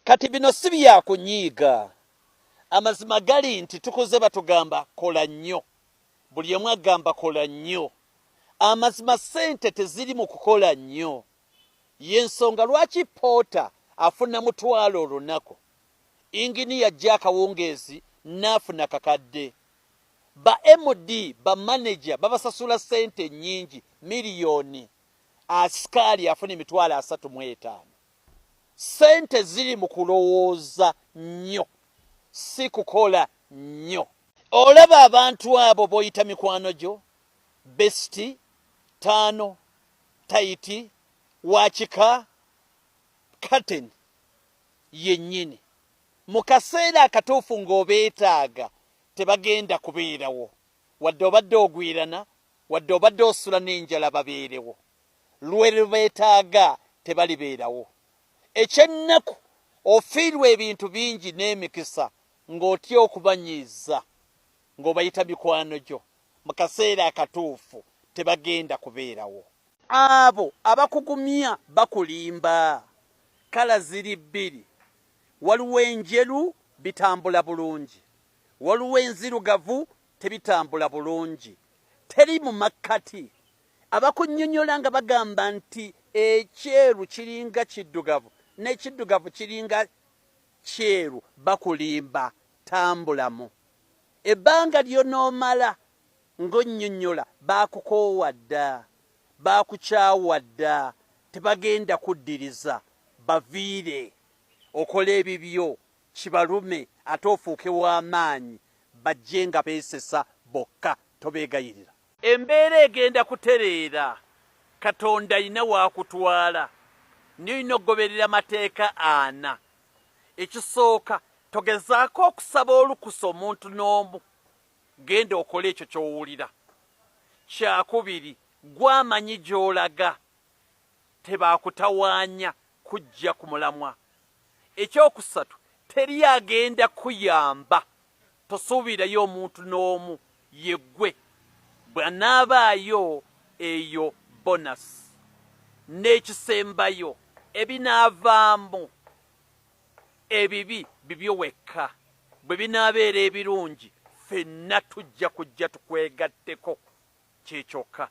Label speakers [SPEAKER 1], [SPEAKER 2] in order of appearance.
[SPEAKER 1] Kati bino si byakunyiiga. Amazima gali nti tukuze batugamba kola nnyo. Buli omu agamba kola nnyo. Amazima ssente teziri mu kukola nnyo. Y'ensonga lwaki poota afuna mutwalo olunaku, inginiya ajja akawungeezi n'afuna kakadde. Ba MD, bamaneja babasasula ssente nnyingi, miriyoni, asikaali afuna 35,000. Ssente ziri mu kulowooza nnyo, si kukola nnyo. Olaba abantu abo b'oyita mikwano gyo, besiti, taano, tayiti, wa kika, kateni yennyini. Mu kaseera akatuufu ng'obeetaaga tebagenda kubeerawo. Wadde obadde ogwirana, wadde obadde osula n'enjala babeerewo. Lwe lubeetaaga tebalibeerawo. Eky'ennaku ofiirwa ebintu bingi n'emikisa ng'otya okubanyiiza ng'obayita mikwano gyo. Mu kaseera akatuufu tebagenda kubeerawo. Abo abakugumya bakulimba. Kkala ziri bbiri, waliwo enjeru bitambula bulungi, waliwo enzirugavu tebitambula bulungi. Teri mu makkati. Abakunnyonnyola nga bagamba nti ekyeru kiringa kiddugavu n'ekiddugavu kiringa kyeru bakulimba. Tambulamu. Ebbanga ly'onoomala ng'onnyonnyola baakukoowa dda, baakukyawa dda, tebagenda kuddiriza. Baviire okole ebibyo kibalume ate ofuuke w'amaanyi bajje nga beesesa bokka tobeegayirira. Embeera egenda kutereera. Katonda alina w'akutwala naye olina okugoberera amateeka ana. Ekisooka, togezaako okusaba olukusa omuntu n'omu. Genda okole ekyo ky'owulira. Kyakubiri, ggwe amanyi gy'olaga. Tebakutawaanya kuggya ku mulamwa. Ekyokusatu, teri agenda kukuyamba. Tosuubirayo omuntu n'omu, yeggwe. Bw'anaabaayo, eyo bonus. N'ekisembayo, ebinaavaamu ebibi bibyo wekka. Bwe binaabeera ebirungi, ffenna tujja kujja tukwegatteko. Kye kyokka.